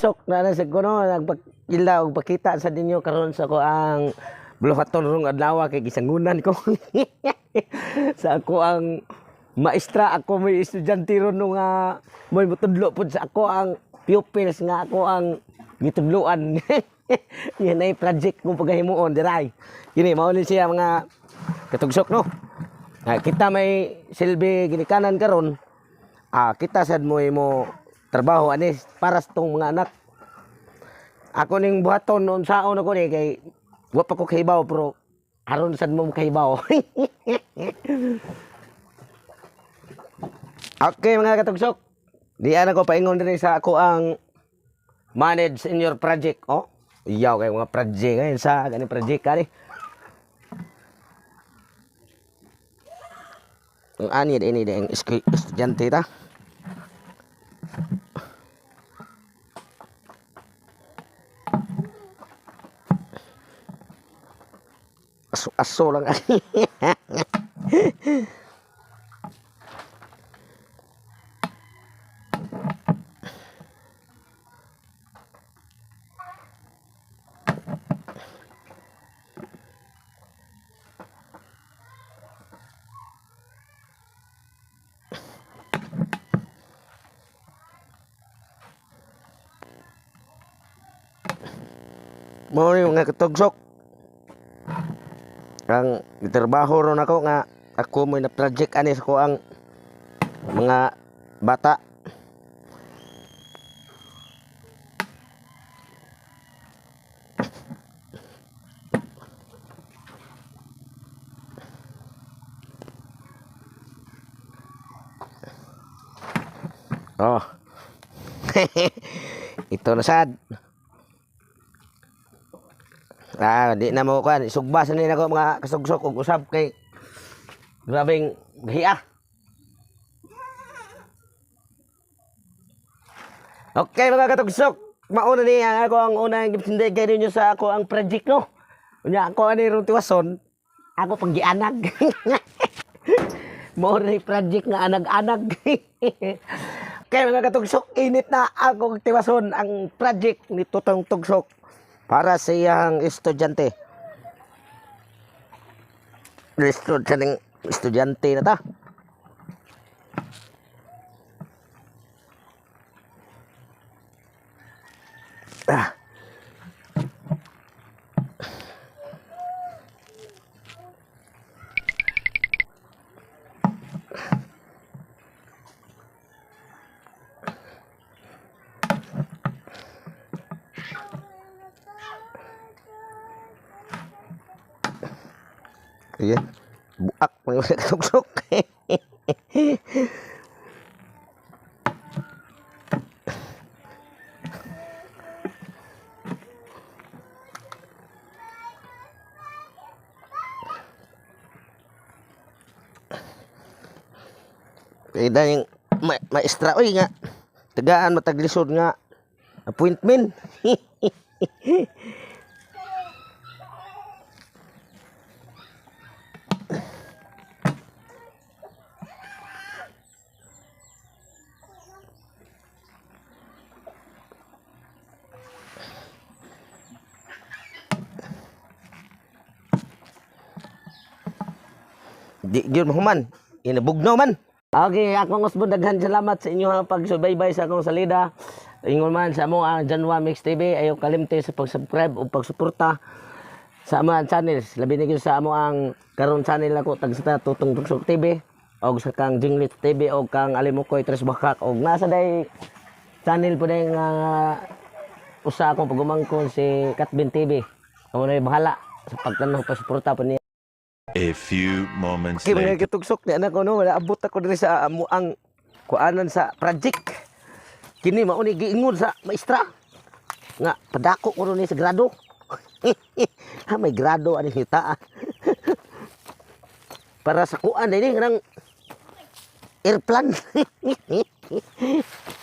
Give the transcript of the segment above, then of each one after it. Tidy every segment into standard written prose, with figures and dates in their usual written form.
Katugsok na na sa kuno nagpakila og pakita sa ninyo karon sa ko ang buluhaton rong adlaw kay gisangunan ko sa ako ang maestra. Ako may estudyante ron no nga may mutudlo pud sa ako ang pupils nga ako ang gitudloan. Yan ay project kung pagahimuon diray kini. Mao ni siya, mga katugsok, no? Ah, kita may silbi ginikanan karon. Ah, kita sad mo imo trabaho ani para sa tong mga anak. Ako ning buhaton unsaon ako ni kay wa pa ko kahibaw, pero aron sad mo kahibaw. Okay, mga katugsok. Di ana ko paingon diri sa ako ang manage in your project. Oh, iyaw kay mga project ngayon sa gani project kani. Ang ani ini ang estudyante ta. Aso, aso lang. Mao ni, mga katugsok. Ang gitrabaho ron ako nga ako mo na project ani sa ko ang mga bata. Oh. Ito na sad. Ah, di na mo kuan, isugba sa nila ko, mga kasugsok, og usab kay grabeng hiya. Okay, mga katugsok, mauna ni ang ako ang unang gitindig ninyo sa ako ang project, no. Unya ako ani rong tiwason, ako pang gianag. Mao ni project nga anag-anag. Kaya, mga katugsok, init na ako tiwason ang project ni Tutong Tugsok para sa iyang estudyante. Estudyante, estudyante na ta. Ah. Ayan. Buak mga katugsok. Kaya yung maestra oy nga tagaan mataglisod nga appointment. Di gyud mahuman. Inabugnaw man. Okay, akong usbon, daghan salamat sa inyong pagsubaybay sa akong salida. Ingon man sa among ang Janwa Mix TV, ayaw kalimti sa pag-subscribe o pagsuporta sa among channels. Labi na gyud sa amo ang karon channel ako tag sa Tutong Tugsok TV og sa kang Jinglit TV og kang Alimukoy Tres Bakak og nasa day channel po day nga usa akong pagumangkon, si Katbin TV. Amo na bahala sa pagtanaw, pagsuporta po niya. A few moments Okay, mga later. katugsok, ni anak ko, no, wala abot ako diri sa amo ang kuanan sa project. Kini mao ni giingon sa maestra nga padako ko ni sa grado. Ha, may grado ani hita. Para sa kuan ini nang airplane.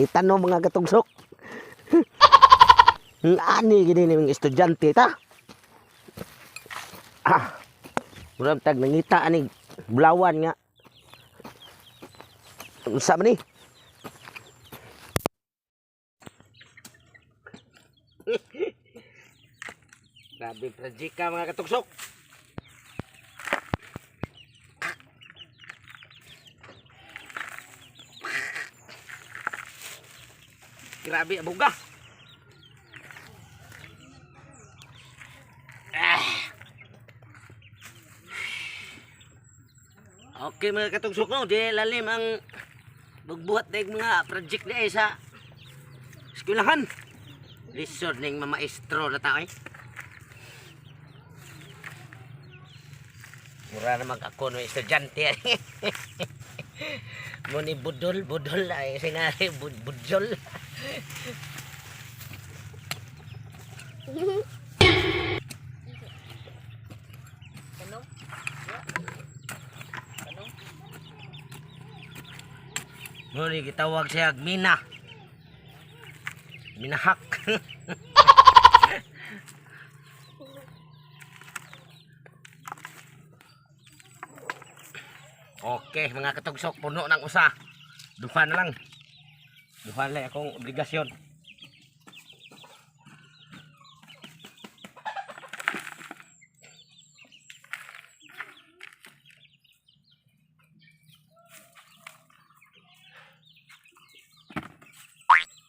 Itano, mga katugsok. Ani gini ni mga estudyante ta. Ah. Murag tag nangita ani bulawan nga. Unsa man ni? Grabe project ka, mga katugsok. Grabe abuga. Ah. Okay, mga katugsok, no, di lalim ang magbuhat na yung mga project na eh sa eskwelahan. Lisod ning mamaestro na tao eh. Mura na mag ako no estudyante. Mo ni budol, budol ay sinari budjol. Tanong? Tanong? Mo ni gitawag siya og mina. Minahak. Okay, mga katugsok, puno ng usa. Duha na lang. Duha na lang akong obligasyon.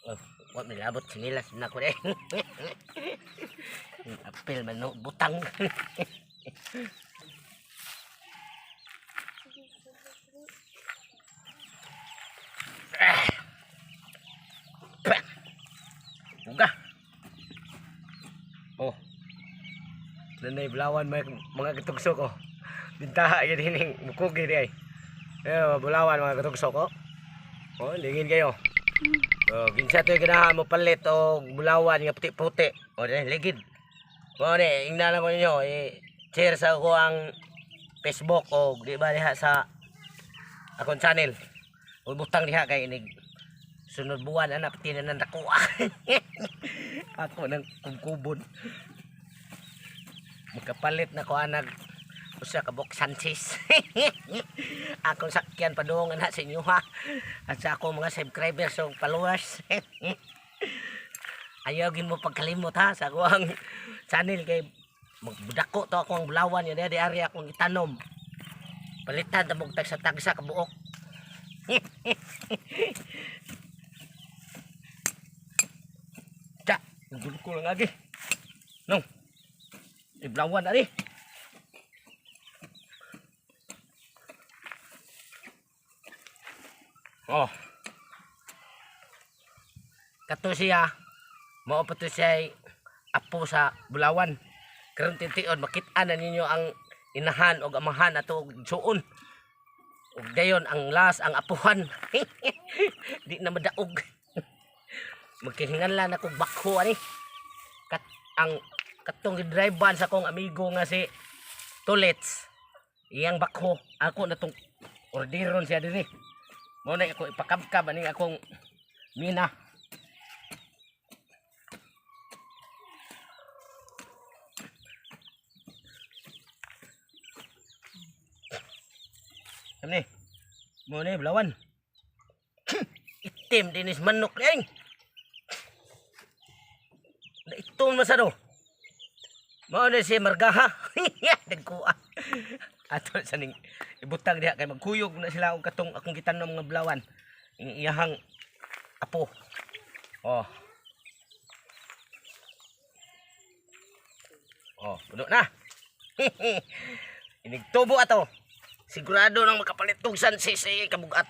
Oh, wa milabot sinilas na ko eh. Apel man no, butang. Ah. Pah. Buga. Oh. Nanay bulawan mga katugsok oh. Bintaha gyud hining mukugi di ay. Eh, bulawan, mga katugsok oh. Oh, lingin kayo. Oh, kinsa to'y ganahan mo palit og bulawan nga puti-puti. O di ligid. Mo ni ingna lang ko ninyo eh, share sa ako ang Facebook o di ba diha sa akong channel. O butang diha kay inig sunod buwan ana pati na nang nakuha. Ako nang kumkubon. Magkapalit na ko anag usa ka Bok Sanchez. Akong sakyan padung ana sa inyo ha. At sa akong mga subscribers o followers. Ayaw gin mo pagkalimot ha sa akong channel kay magbudako to akong bulawan yun di ari akong itanom. Palitan ta mong tagsa-tagsa ka buok. Tsa, gulo ko lang agi. Nong. Iblawan ari. Oh. Kato siya, mao pa to siya apo sa Bulawan. Karon tintion makit-an na ninyo ang inahan og amahan ato og suon. Ug dayon ang las ang apuhan. Di na madaog. Magkihinganlan ako bakho ani. Kat ang katong gidrivean sa akong amigo nga si Tulits. Iyang bakho ako na tong orderon siya dinhi. Mao na ako ipakabkab ani akong mina. Ano ni? Mo ni bulawan. Itim dinis manok ni. Na itom man sa do. Mao ni si Margaha. Nagkuha. Ato sa ning ibutang diha kay magkuyog na sila og katong akong gitanom nga bulawan. Iyahang apo. Oh. Oh, puno na. Inigtubo ato. Sigurado nang makapalit og sansisi kabugat.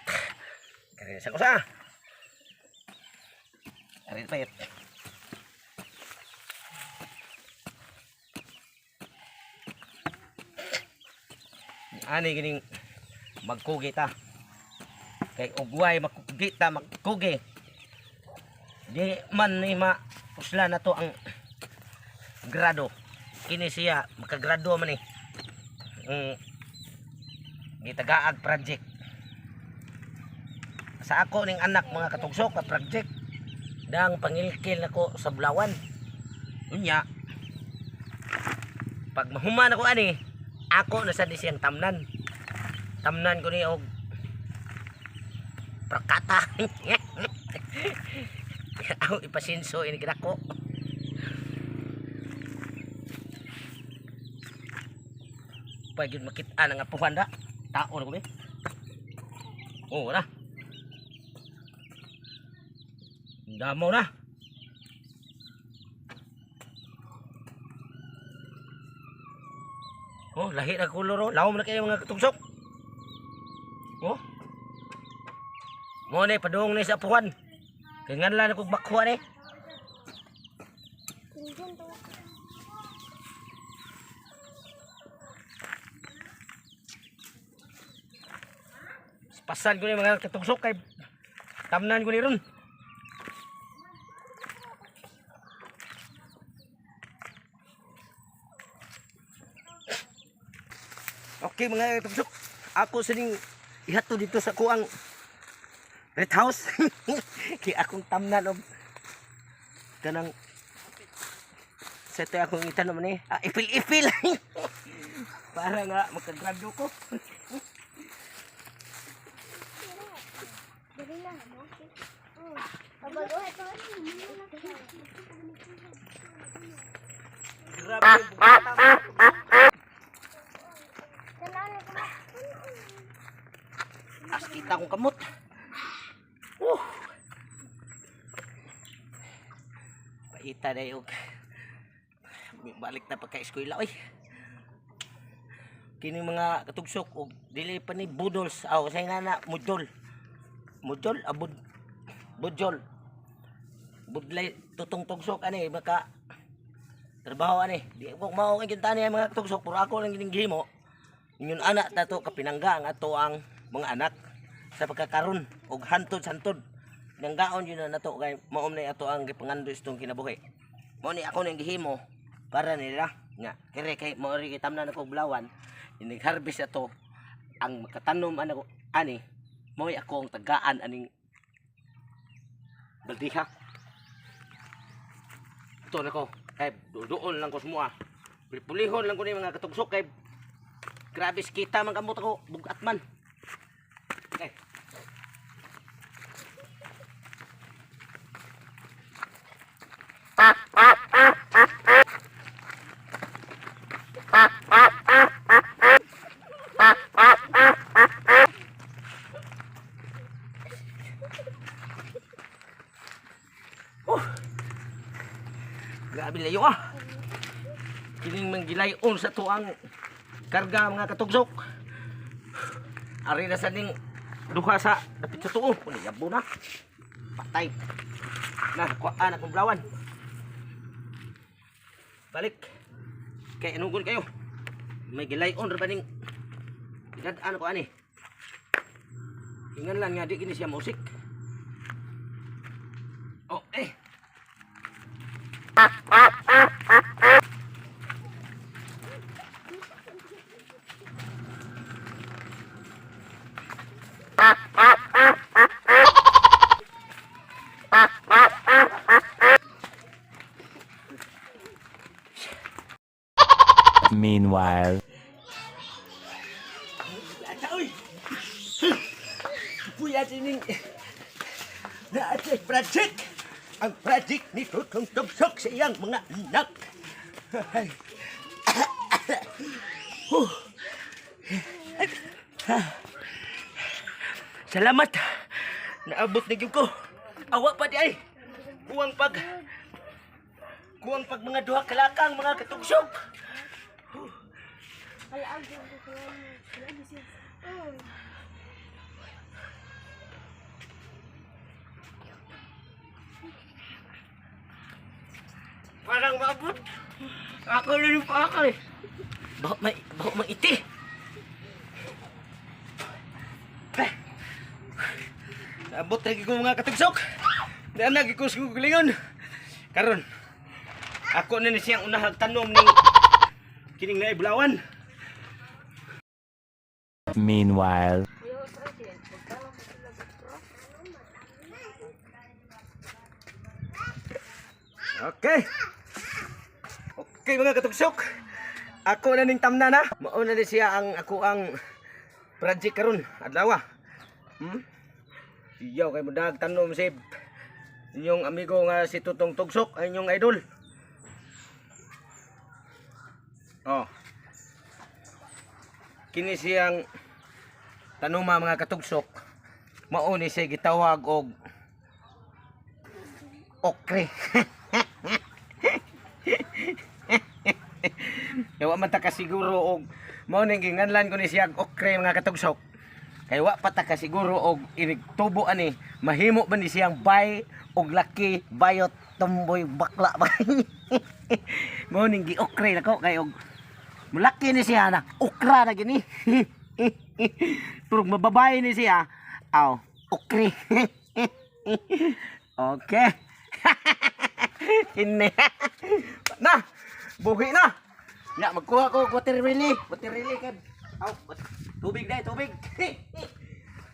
Kaya sa kusa. Arit pa yun. Ani gining magkugi ta. Kay ugway magkugi ta magkugi. Di man ni ma pusla na to ang grado. Kini siya makagrado man ni. Gitagaag project. Sa ako ning anak, mga katugsok, ka project dang pangilkil nako sa Bulawan. Unya pag mahuman ako ani, ako na sad ni siyang tamnan. Tamnan ko ni og prakata. Ako ipasinso ini kinako. Pag yun makita ang apuhan da. Tao na ko ni. Oh, na. Damo na. Oh, lahi na kulor oh. Lawom na kayo mga katugsok. Oh. Mo ni padung ni sa apuhan. Kay nganlan ako bakwa ni. Pasan ko ni mga katugsok kay tamnan ko ni ron. Okay mga katugsok, ako sining ihato dito sa kuang red house. Kay akong tamnan og kanang sa ito akong itanom ni ah, ipil-ipil. Para nga makagrado ko. Dali na, no? Abalo, ito. Grabe yung bugatan. As kita kong kamot. Paita na yung balik na pagka-eskwela oy. Kini mga katugsok og dili pa ni budols aw sa nga na mudol. Mudol abud budjol. Budlay tutong tugsok ani maka trabaho ani. Di ko mao kay kinta ni mga tugsok pero ako lang gining gihimo. Ingon anak tato kapinangga ang ato ang mga anak sa pagkakaron og hantod santod. Pinanggaon yun na nato kay mao na ato ang gipangando itong kinabuhi. Mao ni ako ning gihimo para nila nga kere kay mao ri tamnan ako bulawan inig harvest ato ang makatanom ana ko ani mao ako ang tagaan aning baldiha. Ito na ko kay duol lang ko sumua. Pulihon lang ko ni mga katugsok kay grabe kita man kamot ako bugat man. Okay. Oh. Grabe layo ah. Kining manggilayon sa tuang karga mga katugsok. Ari na sa ning duha sa dapit sa tuo. Uni yabo na. Patay. Na kuan akong blawan. Balik. Kay inugon kayo. May gilayon ra ba ning gidad-an ko ani. Ingan lang nga di kini siya musik. Oh, eh. Meanwhile. Ata, uy! Puya sining naatay project! Ang project ni Tutong Tugsok sa iyang mga anak. Ay. Huh. Ay. Salamat! Naabot na gyud ko. Awa pa di ay. Kuwang pag mga duha kalakang mga katugsok. Parang maabot. Ako na yung paa eh. Baho may iti. Eh. Naabot lagi ko mga katugsok. Daan lagi ko sa gulingon. Karon, ako na ni siyang unahag tanom ning kining naiblawan. Meanwhile. Okay. Okay mga katugsok. Ako na ning tamna na. Mao na ni siya ang ako ang project karon adlaw. Hmm? Iyaw kay mudag tanom si inyong amigo nga si Tutong Tugsok ay inyong idol. Oh. Kini siyang tanuma, mga katugsok, mao ni siya gitawag og okre. Kay wa man ta kasiguro og mao ning ginganlan ko ni siya og okre, mga katugsok. Kay wa pa ta kasiguro og inig tubo ani mahimo ba ni siyang bay og laki, bayot, tomboy, bakla ba. Mao ning gi-okre nako kay og mulaki ni siya na okra na gini. Turog mababay ni siya. Aw, okre. Okay. Ini. Na. Buhi na. Ya, magkuha ko water relay. Water relay kay. Aw, tubig dai, tubig.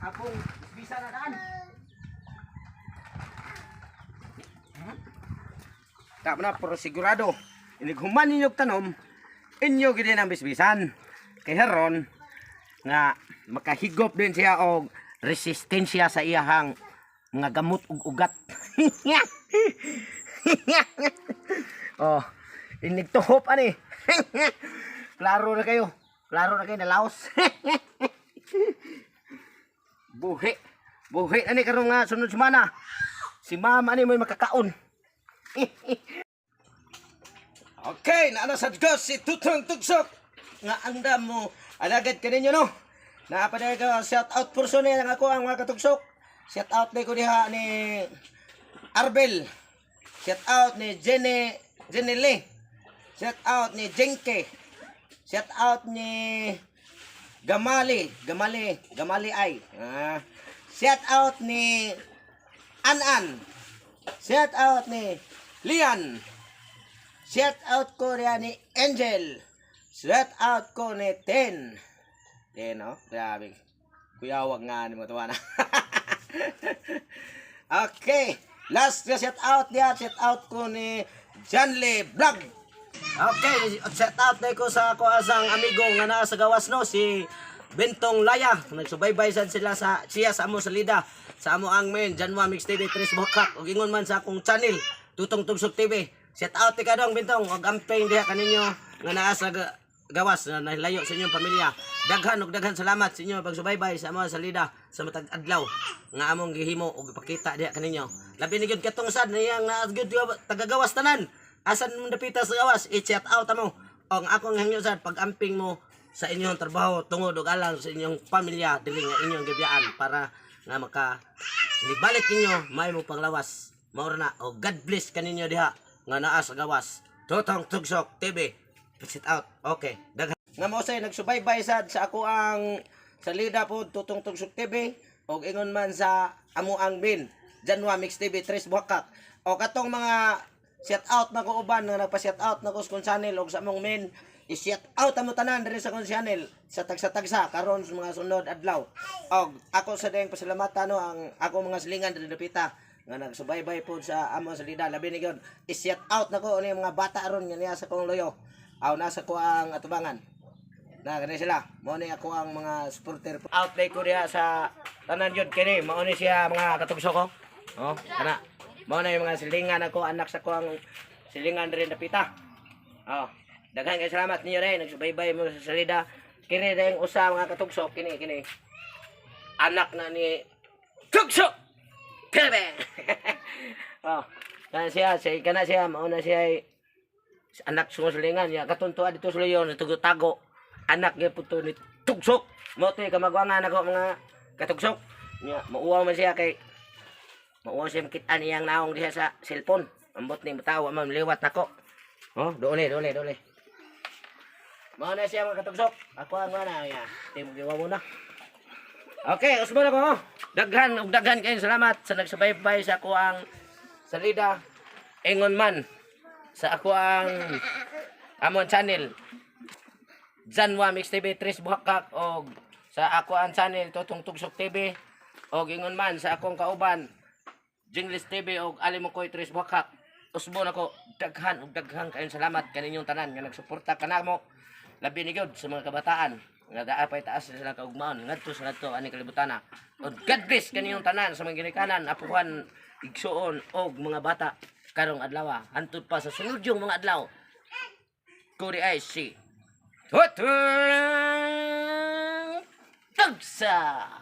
Akong bisa na daan. Tama na, pero sigurado. Inig human ninyo tanom, inyo gid ang bisbisan. Kay haron nga makahigop din siya og resistensya sa iyahang mga gamot ug ugat. Oh, inig tuhop ani. Klaro na kayo. Klaro na kayo na laos. Buhi. Buhi ani karon nga sunod semana. Si mama ani mo'y makakaon. Okay, naana sa Diyos si Tutong Tugsok nga andam mo alagad kaninyo, no. Naa pa ka shout out person niya ang ako ang mga katugsok. Shout out ni ko diha ni Arbel. Shout out ni Jenny Jenny Lee. Shout out ni Jenke. Shout out ni Gamali, Gamali, Gamali ay. Ah. Shout out ni Anan. Shout out ni Lian. Shout out ko riyan ni Angel. Shout out ko ni Ten. Ten, no? Grabe. Kuya, wag nga ni mo tuwa na. Okay. Last na shout out niya. Shout out ko ni Janle Vlog. Okay, shout out na ko sa ako asang amigo nga naa sa gawas, no, si Bentong Laya. Nagsubaybay sad sila sa siya sa amo sa Lida. Sa amo ang main Janwa Mix TV Tres Bokak ug ingon man sa akong channel Tutong Tugsok TV. Shout out ti kadong Bentong og amping diha kaninyo nga naa sa gawas na nahilayo sa inyong pamilya. Daghan og daghan salamat sa inyong pagsubaybay sa amo sa Lida sa matag adlaw nga among gihimo og ipakita diha kaninyo. Labi ni gyud katong sad niyang naa gyud tagagawas tanan. Asan mo dapita sa gawas, i-chat out mo. Ang akong hangyo sad pag-amping mo sa inyong trabaho tungod og alang sa inyong pamilya dili nga inyong gibiyaan para nga maka nibalik ninyo may mo panglawas. Mao na og God bless kaninyo diha nga naa sa gawas. Totong Tugsok TV. Sit out. Okay. Daghan nga mo say nagsubaybay sad sa ako ang sa Lida po Tutong Tugsok TV og ingon man sa amo ang bin Janwa Mix TV Tres Buhakak o katong mga shout out na ko uban nga nagpa shout out na ko sa kong channel og sa among main, i-shout out amo tanan diri sa kong channel sa tagsa-tagsa karon sa mga sunod adlaw. Og ako sa dayang pasalamatan, no, ang ako mga silingan diri dapita nga nagsubaybay po sa amo sa Lida. Labi ni gyud i-shout out nako ni mga bata aron nga niya sa kong loyo aw nasa ko ang atubangan na gani sila. Mao ni ako ang mga supporter. Outlay ko diha sa tanan yun kini mao ni siya, mga katugso ko. Oh, kana mao na yung mga silingan ako, anak sa ko ang silingan diri dapita. Oh, daghan kay salamat ninyo rin nagsubaybay mo sa salida. Kini dayong usa, mga katugso, kini kini anak na ni Tugso Kebe. Oh, kana siya siya kana siya mao na siya ay anak sa silingan niya katuntuan dito sa leyon tago anak gyud po to ni Tugsok. Mo to kamagwangan ako, mga katugsok. Niya mauwaw man siya kay mauwaw siya makita niyang naong diha sa cellphone. Ambot ni matawa man liwat nako. Oh, doole doole doole. Mao na siya, mga katugsok. Ako ang mga niya timo giwa mo na. Okay, usbo na ko. Daghan og daghan kayo salamat sa nagsubaybay sa ako ang salida ingon man sa ako ang amon channel Janwa Mix TV Tres Buhakak og sa ako ang channel Totong Tugsok TV og ingon man sa akong kauban Jingles TV og Alimukoy Tres Buhakak. Usbo nako, daghan og daghan kayong salamat kaninyong tanan nga nagsuporta kanamo, labi ni gyud sa mga kabataan nga daa pay taas sila kaugmaon ngadto sa ngadto ani kalibutana. Og God bless kaninyong tanan sa mga ginikanan, apuhan, igsuon og mga bata karong adlaw hantod pa sa sunod yung mga adlaw. Kuri ay si Tutong. Tugsa!